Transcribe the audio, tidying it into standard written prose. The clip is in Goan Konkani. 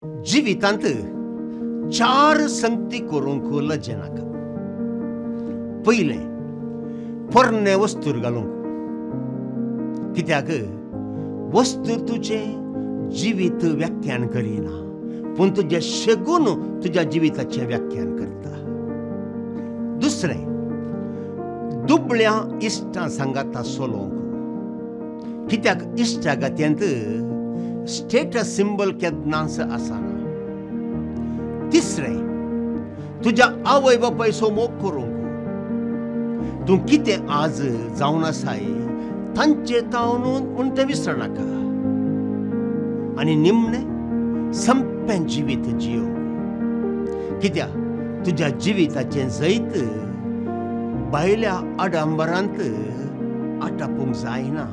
जिवितांत चार संगती करूंक लजेनाका. पयलें, पोरणे वस्तूर घालूंक, कित्याक वस्तूर तुजें जिवीत व्याख्यान करिना, पूण तुजें शेगून तुज्या जिविताचें व्याख्यान करता. दुसरें, दुबळ्या इश्टां सांगाता चलोवंक, कित्याक इश्टागत्यांत स्टेटस सिंबल केन्नाच आसना. तिसरें, तुज्या आवय बापायचो मोग करूंक, तूं कितें आज जावन आसाय तांचे तावन म्हूण तें विसरनाका. आनी निमणें, संपें जिवीत जियोवंक, कित्याक तुज्या जिविताचें जैत भायल्या आडंबरांत आटापूंक जायना.